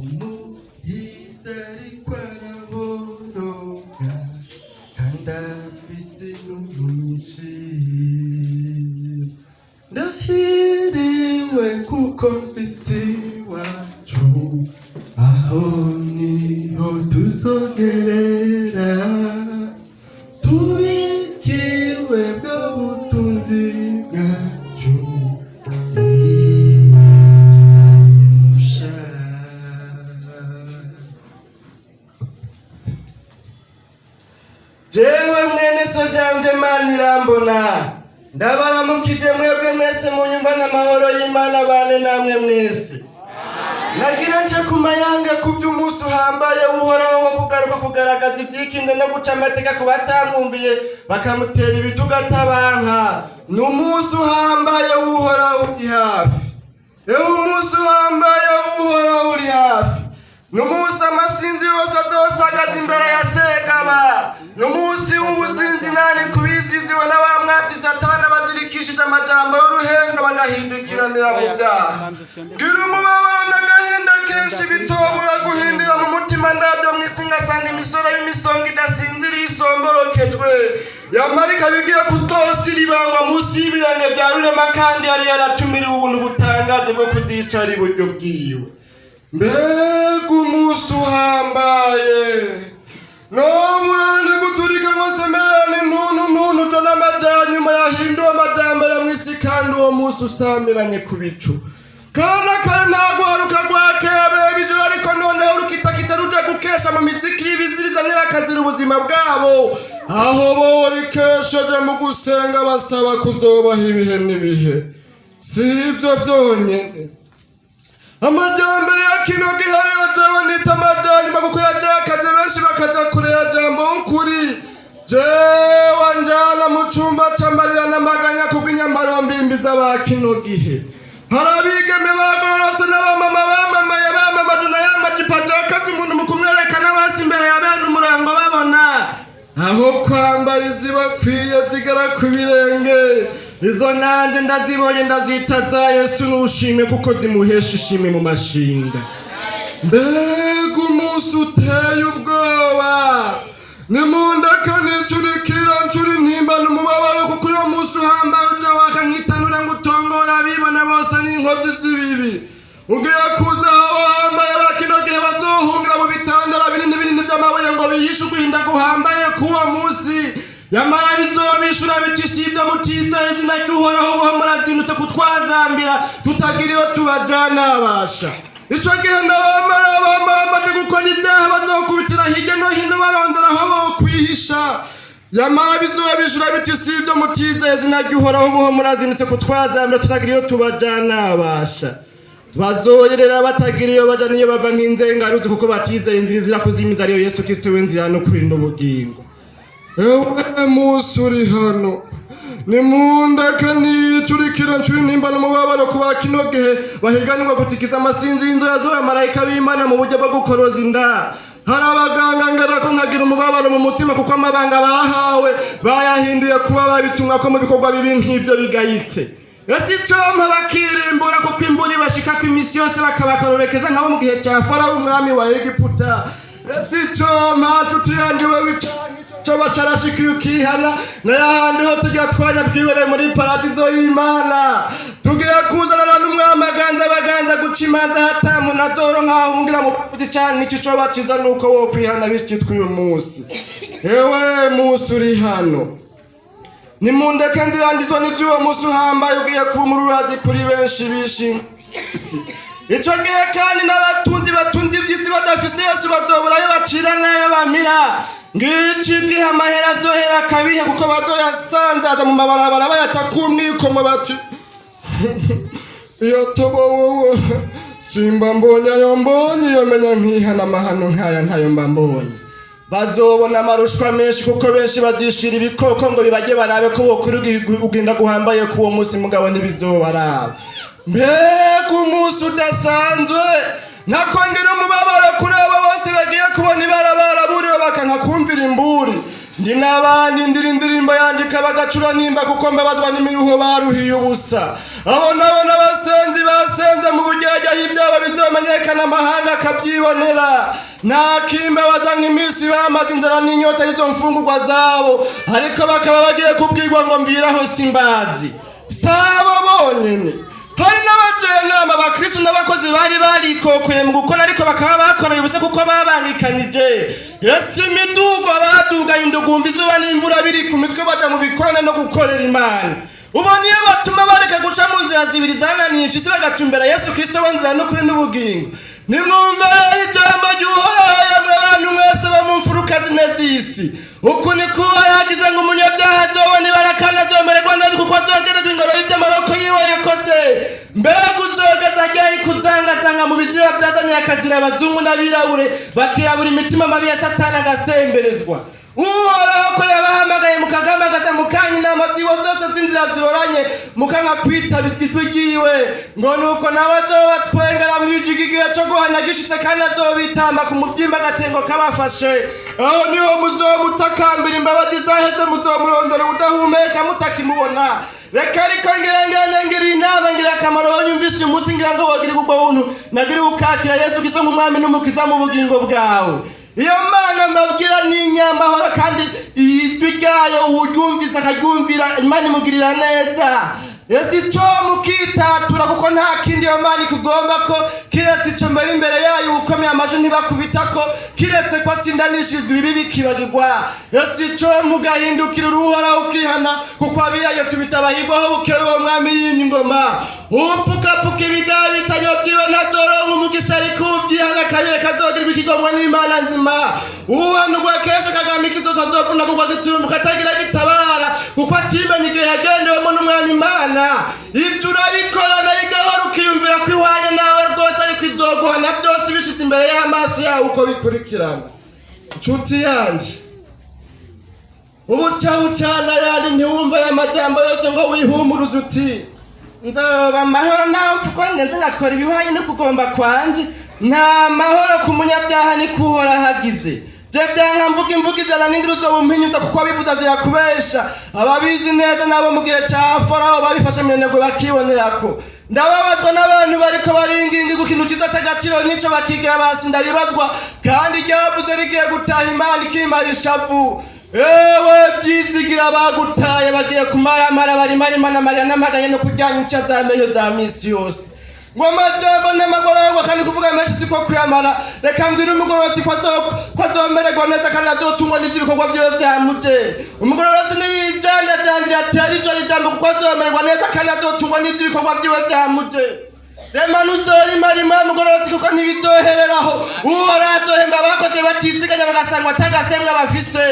Umuhizi ariko araboroga kandi afise intuntu nyinshi. Ndahiriwe kuko mfise iwacu, aho niho tuzogerera, tubikiwe bwa butunzi bwacu. Yerusalemu sha. Jewe mwene so janje Manirambona, ndabaramukije mwebwe mwese munyumva n'amahoro y'Imana bane namwe mwese. Nagira nce ku mayanga ku by'umunsi uhambaye Uhoraho wo kugaruka kugaragaza ibyikinze no guca amateka ku batamwumviye bakamutera ibitugu atabanka. Ni umunsi uhambaye w'Uhoraho uri hafi. Ewe, umunsi uhambaye w'Uhoraho uri hafi. Ni umunsi amasinzi yose adosagaza imbere ya Segaba. Ni umunsi w'ubuzinzi nani kubiziziwe na wa mwati Satani abazirikishije amajambo y'uruhendo bagahindukiranira mu byaha. Gira umubabaro n'agahinda kenshi bitobura guhindira mu mutima ndabyo mw'isi, ngasanga imisoro y'imisonga idasinziriye isomborokejwe, yamara ikaba igiye kuzosiribangwa munsi y'ibirenge bya Rurema, kandi yari yaratumiriwe ubuntu butangaje bwo kuzicara iburyo bwiwe. Mbega umunsi uhambaye! Noburane guturika ngo semerane ntuntu ntuntu jo n'amajyanyuma yahinduwe amajyambere mw'isi, kandi uwo munsi usamiranye ku bicu. Kana kare nta gwaruka rwakebeba ijoro, ariko noneho rukitakita ruja gukesha mu miziki y'ibiziriza n'irakazira ubuzima bwabo, aho borikesheje mu gusenga basaba kuzobaha ibihe n'ibihe. Si ibyo byonyine, amajyambere ya kino gihe ariyo jewe nita amajyanyuma, kuko yajakaje benshi bakaja kure ya jambo w'ukuri. Jewe njana mu cumba c'amarira n'amaganya kubw'inyambaro mbimbi z'aba kino gihe. Hari abigeme bagororotse n'abamama bamamaye bamamaje na ya majipo ajakaza umuntu mu kumwerekana basi imbere ya bene umurango babona, aho kwambara izibakwiye zigera ku birenge. Izo nanjye ndazibonye, ndazita za Yesu n'ushimwe, kuko zimuhesha ishimwe mu mashinga. Mbega umunsi uteye ubwoba! Nimundeke nicurikira ncura intimba n'umubabaro, kuko uyo munsi uhambaye uja waka nk'itanura ngo utongora abibona bose n'inkozi z'ibibi. Ugiye kuza abahambaye ba kino gihe bazohungira mu bitandara binini binini by'amabuye ngo bihishe uguhinda guhambaye k'uwo munsi. Yamara bizobishura biti: "Si ibyo mutizeye izina ry'Uhoraho, uho murazindutse kutwazambira tutagira iyo tubajana abasha." Ico gihe ndabamara abamara bamaze gukora ibyaha bazokubitira hirya no hino barondora aho bokwihisha. Yamara bizobishura biti: "Si ibyo mutizeye izina ry'Uhoraho, ubuho murazindutse kutwazambira tutagira iyo tubajana abasha." Bazoyerera batagira iyo baja niyo bava nk'inzengaruzi, kuko batizeye inzira izira kuzimiza, ariyo Yesu Kristo w'inzira n'ukuri n'ubugingo. Ewe munsi uri hano, nimundeke nicurikire ncuri nimba n'umubabaro kuba kino gihe bahiganirwa gutikiza amasinzi y'inzu z'abamarayika b'Imana mu buryo bwo gukoroza inda. Hari abaganga ngera ko nkagira umubabaro mu mutima, kuko amabanga bahawe bayahinduye kuba babitumwa ko mu bikorwa bibi nk'ivyo bigayitse. Ese icompa bakirimbura, kuko imburi bashikako imisi yose bakabakarorekeza nk'abo mu gihe ca Farawo umwami wa Egiputa. Ese icompa, nshuti yanje, wewe coba carashikiye ukihana, nayo ahandi ho tujya twanya twibereye muri paradizo y'Imana. Tugiye kuzanana n'umwami aganza baganza guca imanza, hatamuntu azoronka ahungira mu bavuzi canke ico coba ciza nuko wokwihana bicitwa uyu munsi. Ewe munsi uri hano, nimundeke ndirandizwa n'ivy'uwo munsi uhambaye ugiye kuba umururazi kuri benshi bishisi. Ico gihe kandi n'abatunzi batunze ivy'isi badafise Yesu bazobura ayo bacira n'ayo bamira. Ngiki gihe amahera azohera akabihe, kuko bazoyasanzaza mu mabarabara bayata ku mwikomo bati: "Iyo tobo wowe simba mbonye ayo mbonye, iyo menya nkihana amahano nk'aya ntayo mba mbonye." Bazobona amarushwa menshi, kuko benshi bazishira ibikoko ngo bibajye barabe ko bokuri ugenda guhambaye k'uwo munsi, mugabo ntibizobaraba. Mbega umunsi udasanzwe! Nakongera umubabaro kuri abo bose bagiye kubona ibarabara buriwe bakanka kumvira imburi. Ndi n'abandi ndira indirimbo yandika bagacura nimba, kuko mbabazwa n'imiruho baruhiye ubusa. Abo nabo n'abasenzi basenze mu bugerage, aho ibyabo bizomenyekana amahanga akabyibonera. Nta kimbabaza nk'iminsi bamaze inzara n'inyota y'izo mfungurwa zabo, ariko bakaba bagiye kubwirwa ngo mbwiraho simbazi. Sabo bonyene, hari n'abajenama bakristo n'abakozi bari barikokoye mu gukora, ariko bakaba bakoreye ubusa kuko babangikanije ese imidugo baduganye indugumba, izuba n'imvura biri ku mitwe, baja mu bikorane no gukorera Imana. Ubu niyo batuma bareka guca mu nzira zibiri zananiye imfisi, bagatumbera Yesu Kristo we nzira n'ukuri n'ubugingo. Nimwumve rero ijambo ry'Uhoraho, yemwe bantu mwese bo mu mfuruka zine z'isi. Uku ni kuba yagize ngo umunyabyaha azobona ibara kandi azomererwa nabi, kuko azogererwa ingoro y'iby'amaboko yiwe yakoze. Mbega uzogeza ryari kuzangazanga mu biziba byazaniye akazira abazungu n'abirabure, bakirabura imitima mabi ya Satani agasemberezwa? Uhoraho ko yabahamagaye mukagamagaza, mukanya inama ziwe zose z'inzira ziroranye, mukanka kwitaba ijwi ryiwe, ngo nuko nawe azobatwengera mwijiga igihe cyo guhana gishitse, kandi azobitamba ku muvyimba agatengo kabafashe. Aho niho muzomutakambira imbabazi zaheze, muzomurondera ubudahumeka mutakimubona. Reka ariko ngira ngende ngira inama ngira akamaro banyumvise uyu munsi, ngira ngo wogira ubwo buntu nagira ukakira Yesu Kristo nk'umwami n'umukiza mu bugingo bwawe. Iyo Mana mbabwira ni inyamahoro, kandi ijwi ryayo uwuryumvise akaryumvira, Imana imugirira neza. Ese icyo mukitatura, kuko nta kindi iyo Mana ikugomba ko kiretse icyo mbere imbere yayo ukomeye amajwi ntibakubita ko, kiretse ko atsindanishirizwa ibibi bikibagirwa. Ese icyo mugahindukira uruhoraho ukihana, kuko abiyayo tubita abahigwaho bukera uwo mwami yimye ingoma. Upfukapfuka ibigabitanyo byiwe ntazoronka umugisha, ariko uvyihana kabiri kazogirwa ikigongwe n'Imana nzima. Uhanurwa kenshi akagamba ikizozo azovunagurwa gitumbuka atagira gitabara, kuko atimenye igihe yagendewemo n'umwami Imana. Ibyo urabikora nayo igahora ukiyumvira ko ihwanye nawe rwose, ariko izoguhana byose ibishyize imbere y'amaso yawe uko bikurikirana. Nshuti yanje, ubuca bucana yandi ntiwumva aya majambo yose ngo wihumuruze uti nzoba amahoro nawe kuko ngenze ngakora ibihwanye no kugomba kwanje. Nta mahoro ku munyabyaha, ni kuhora hagize je byanka mvuga imvuga 100 n'ingira uzobumpinyuza, kuko abivuza zirakubesha. Ababizi neza nabo mu gihe ca Farawo babifashe minenegwe bakibonerako. Ndababazwa n'abantu bariko baringingirwa ikintu ciza c'agaciro nk'ico bakigira basi. Ndabibazwa kandi ryavuze rigiye gutaha, Imana ikimara ishavu. Ewe byizigira, bagutaye bagiye kumaramara, barimarimana amarira n'amaganya no kuryanya insya z'amenyo za misi yose. Ngo amajambo n'amagororwa, kandi kuvuga menshi siko kuyamara. Reka mbwire umugororotsi ko azomererwa neza kandi azotungwa n'ivy'ibikorwa vyiwe vyamuje. Umugororotsi niyijandajandira atera ijoro ijambo, kuko azomererwa neza kandi azotungwa n'ivy'ibikorwa vyiwe vyamuje. Rema ntuzorimarima mugororotsi, kuko ntibizohereraho. Uhoraho azohemba abakoze batiziganya, bagasangwa atagasemwa bafise,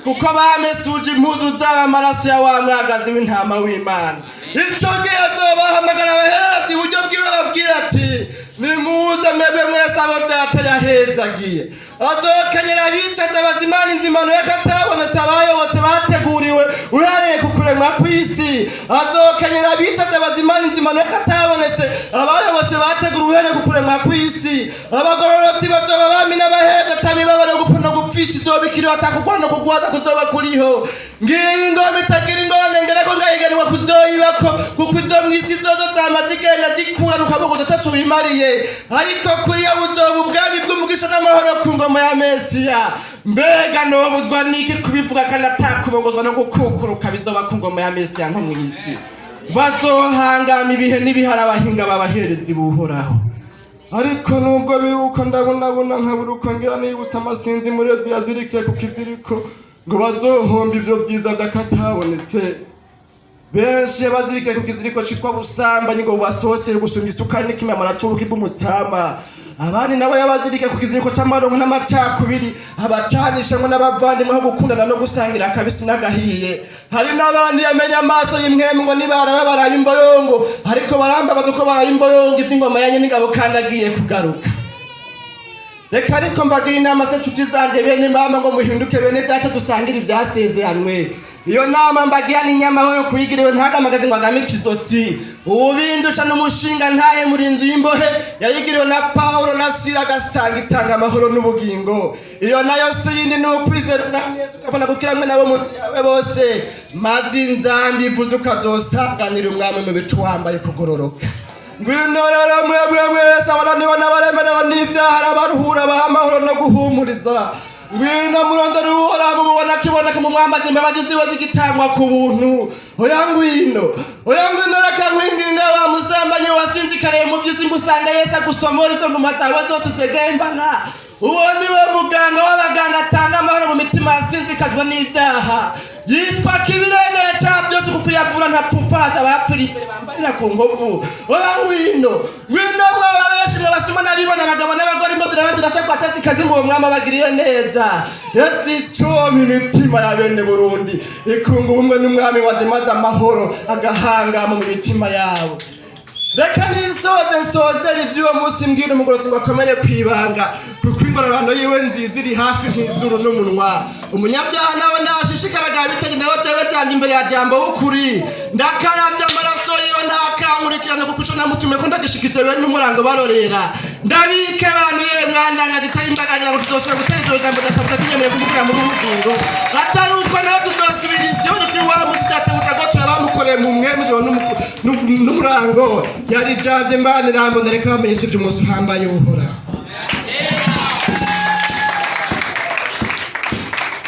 kuko bamesuje impuzu zabo amaraso ya wa mwagazi w'intama w'Imana. Ico gihe azobahamagara abaherezi iburyo bwiwe, babwira ati nimuze mwebwe mwese abo Data yahezagiye. Azokenyera abicaza bazimana inzimano y'akatabonetse, abayobotse bateguriwe uhereye ku kuremwa kw'isi. Azokenyera abicaza bazimana inzimano y'akatabonetse, abayobotse bateguriwe uhereye ku kuremwa kw'isi. Abagororotsi bazoba bami n'abahereza, atamibabaro yo gupfa no gupfisha izoba ikiriho, atakugwana no kugwaza kuzoba kuriho. Ngiyi ingoma itagira ingorane, ngerako ngahiganirwa kuzoyibako, kuko izo mw'isi zozo zama zigenda zikuranuka mu ataco bimariye, ariko kuri yo buzoba ubwami bw'umugisha n'amahoro ku ngoma ya Mesiya. Mbega nobuzwa niki kubivuga kandi atakubongozwa no gukukuruka? Bizoba ku ngoma ya Mesiya nko mw'isi, bazohangama ibihe n'ibihari abahinga b'abaherezi buhoraho. Ariko nubwo biri uko, ndabonabona nkabura uko ngira nibutse amasinzi murezi yazirikiye ku kiziriko, ngo bazohomba ivyo vyiza vy'akatabonetse. Benshi bazirikiye ku kiziriko citwa busambanyi, ngo bubasohosere gusumba isukari n'ikimamara c'ubuki bw'umutsama. Abandi nabo yabazirikiye ku kiziriko c'amaronko n'amacakubiri, abacanishamwe n'abavandimwe aho gukundana no gusangira akabisi n'agahiye. Hari n'abandi yamenya amaso y'imwemu, ngo nibaraba baraba imboyongo, ariko barambabaza uko baraba imboyongo ivy'ingoma yanyu n'ingabo kandi agiye kugaruka. Reka ariko mbagira inama se nshuti zanje, bene mama, ngo muhinduke bene data dusangire ivyasezeranywe. Iyo nama mbagira ni inyamaho yo kuyigiriwe, ntagamagaze ngo agamike izosi. Ubindusha n'umushinga ntahe murinzi w'imbohe yayigiriwe na Pawulo na Sila, agasanga itanga amahoro n'ubugingo. Iyo nayo si yindi, ni ukwizera Umwami Yesu, ukabona gukira hamwe nabo mu yawe bose, maze inzambi ivuze ukazosanganira Umwami mu bicu wambaye kugororoka. Ngwino rero mwebwe mwese abananiwe n'abaremerewe n'ibyaha, arabaruhura, abaha amahoro no guhumuriza. Ngwino murondera Uhoraho mumubona akiboneka, mumwambaze imbabazi ziwe zigitangwa ku buntu. Oya ngwino, oya ngwino, reka nkwinginga wa musambanyi wasinzikariye mu by'isi, ngo usanga Yesu agusomora izo nguma zawe zose uzegembana. Uwo niwe muganga w'abaganga, atanga amahoro mu mitima yasinzikajwe n'ibyaha. Yitwa kibirengeye cya byose, kuko yavura ntapfupaza abapfiriye imbere bambarira ku nkovu. Oya ngwino, ngwino mwaba benshi mwabasuma n'abibona, abagabo n'abagore, imbozi zirashakwa zikazi ngo uwo mwami abagiriye neza. Yesu icoma imitima ya bene Burundi ikunga ubumwe n'Umwami wazimaze amahoro agahangama mu mitima yabo. Reka nisoze nsozere iby'uwo munsi, mbwira umugororotsi ngo akomere ku ibanga, kuko ingororano yiwe nziza iri hafi nk'izuru n'umunwa. Umunyabyaha nawe nashishikaraga bitegeye, nawe jewe ryanje imbere ya jambo w'ukuri ndakarabya amaraso yiwe, ntakankurikirana, kuko ico namutumiye ko ndagishikije bene umurango barorera. Ndabike abantu ye mwandanya zitari indaganira ngo tuzosubira gutera iryo jambo databuza kinyemereye kumukura muri ubugingo, atari uko nawe tuzosubira isiyoni kuri wa musi databuja gotoya bamukoreye mu mwemu ijoro n'umurango. Yari ijambo Imana irambona. Reka bamenyesha ivy'umunsi uhambaye Uhoraho.